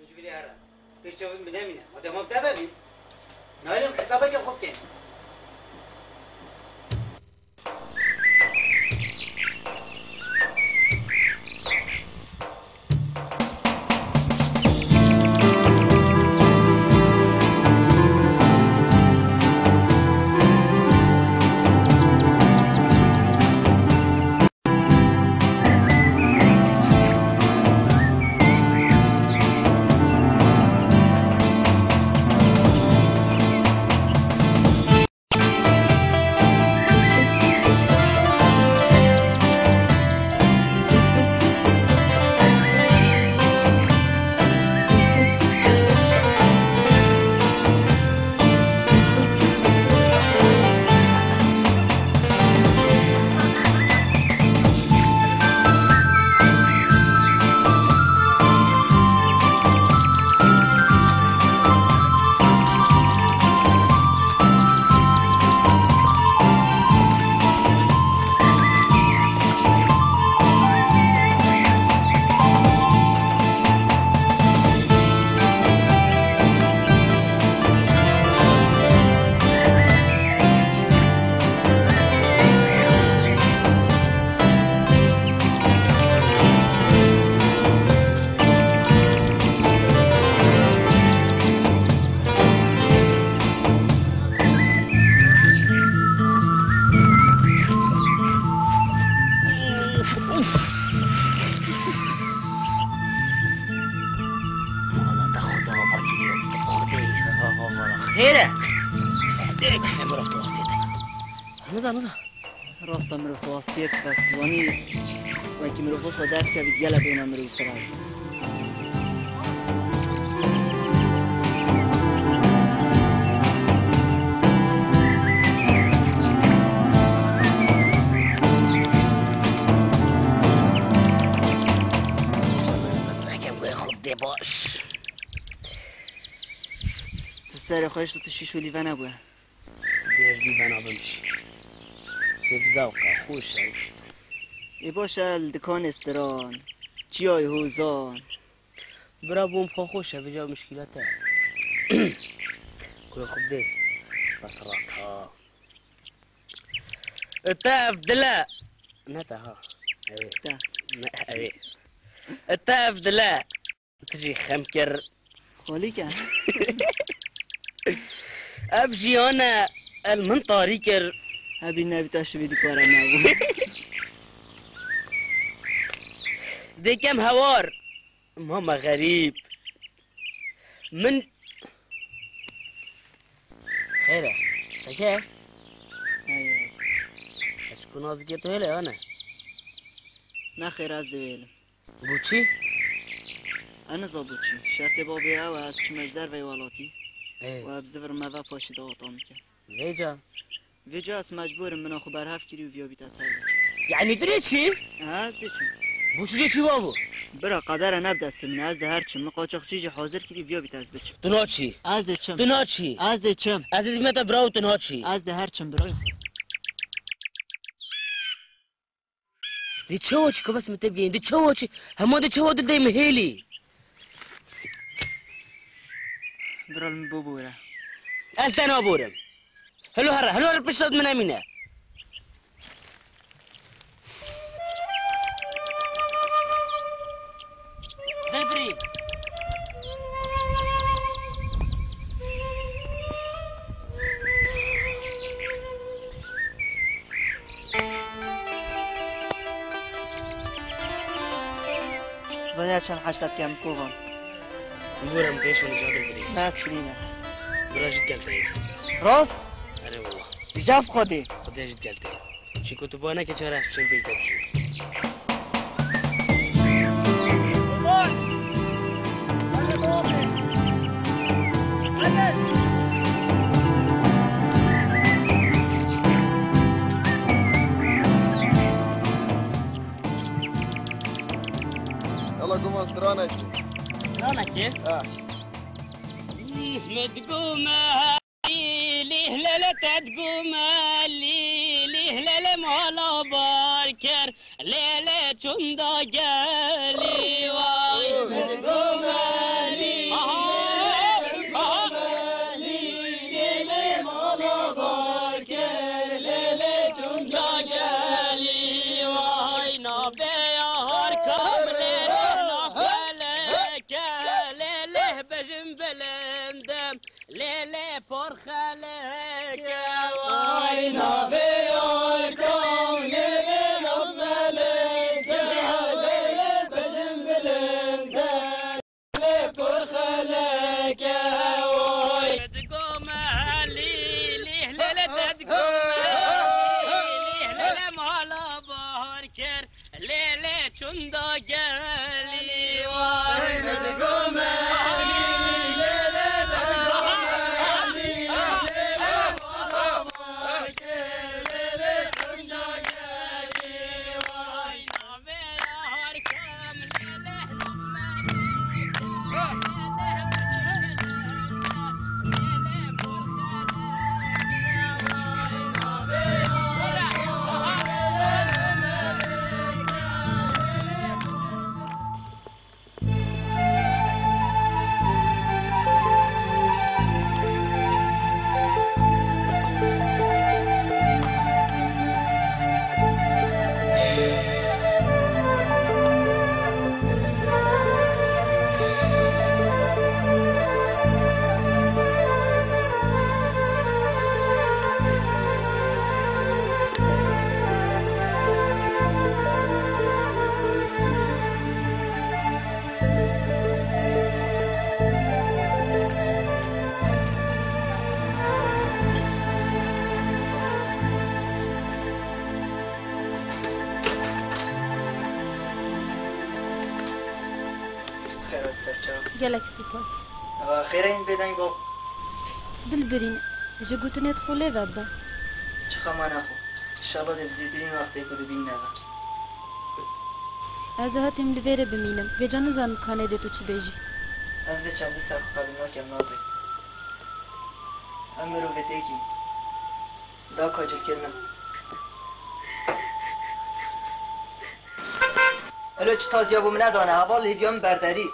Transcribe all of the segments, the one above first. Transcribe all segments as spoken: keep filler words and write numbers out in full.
Ji bilî here. Pêş çavên min nemîne. Ma demam te vebî. Nayê em hesabeke xwe bikin. Uf, uf. Mala te xuda makîne, xwedê, xêr e? Dê, mirov tu wasiyete. Niza, niza. Rasta mirov tu wasiyet bes wanî wekî mirov hoşa derkevî gele bêne mirov firar. Reke wê xwe bidê baş. Tu serê xwe ji tu şîş û lîve nebûye. Bêr dî vena bimş. Wê bi zewq e, xweş e. Ê baş e, li dikanê stiran, çiyayê hozan. Bira bûm xwe xweş e, vêca mişkîla te. Ku xwe bidê. Bes rast ha. Te ev dile. Ne te ha. Ev ê. Te. Ne, ev ê. Te ev dile. Tu jî xem kir. Xalîk e. Ev jiyane el min tarî kir. Hebî nebî te şivî dikare nebû. Dêkem hewar. Mama xerîb. Min. Xêr e. Şeke? Hey, hey. Ez ku nazikê tu hêle ya ne? Ne xêr ez divêlim. Bo çi? Ez niza bo çi. Şertê babê ew e, ez çime ji derveyê welatî. Ê. Û ez bizivirim me ve paşî daweta min ke. Vêca? Vêca ez mecbûr im, min xwe berhev kirî û viya bît ez her diçim. Yanî tu dê çi? Ez diçim. Bo çi dê çi babo? Bira, qedere ne bi destê min e, ez dê her çim. Min qaçaxçî jî hazir kirî, viya bît ez biçim. Tu naçî? Ez diçim. Tu naçî? Ez diçim. Ez ê dime te bira û tu naçî? Ez dê her çim bira. Dê çawa çi ku bes min te bigihîn? Dê çawa çi? Hema dê çawa dil dê min hêlî? Bira li min bibore. Ez te naborim. Helo here, helo here pişta min nemîne. Dilbirî. Zanya çend heşta dikem kovan. Bûrem pêşan ca Dilbirî. Ne çirîne. Bira jî gel te. Rast? Erê wala. Jaf Xwedê. Xwedê jî gel te. Çîko tu ba neke çare ez biçim pêk de bijî. Yala guma stranekê. Stranekê? Ha. Lîh min digome. Lîh lele te digome, lî, lîh lele mala bar kir, lele çunda gelî vay. Min digome, lî. Porxeleke vay navê yar kom, lê lê navmeleke, lê lê pejin bilinde. Porxeleke vay. Digome lî, lî, lê lê te digome lî, lê lê mala bahar kir. Lê lê çunda gelî vay. Vay, min digome lî, lê lê te digome lî, lê lê mala bahar kir, lê lê çunda gelî vay. Navê yar kem lê lê lê lê lê lê. Xêr hat serçav. Gelek spas. Eva xêr in bêdeng bo. Dilbirîn, ji gotinê xwe lê vebe. Çi xema nexwe. Înşallah dê bi zêtirîn wextê ku dibîn nebe. Ez hatîm li vêrê bimînim. Vêca nizanim kanê dê tu çi bêjî. Ez vê çendî ser xwe qebîl nakem Nazê. Em mirovê têkî. Da ka cilkirina. Elo çi taziya bû min nedane, heval hêviya min berderî.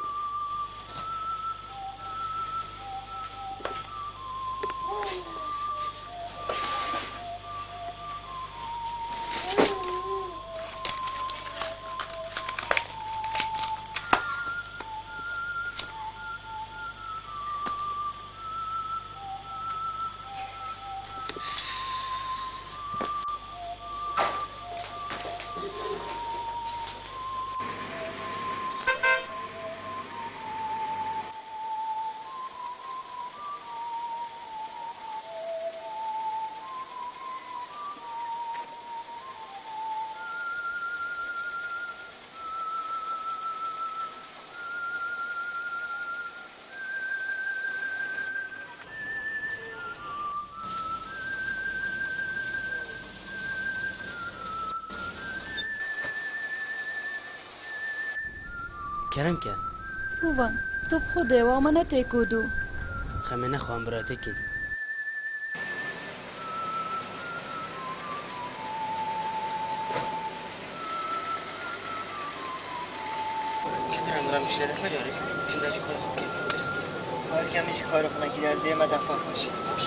Kerem ke. Û van, tu bi xwe de wa me ne têkodu. Xemê nexwe em biratekîn. Ji ber em re şeref me carê, çunda jî karê xwe bikêm, dirist e. Her kemî jî karê xwe nekiriye, ez dê me defa paşî. Baş.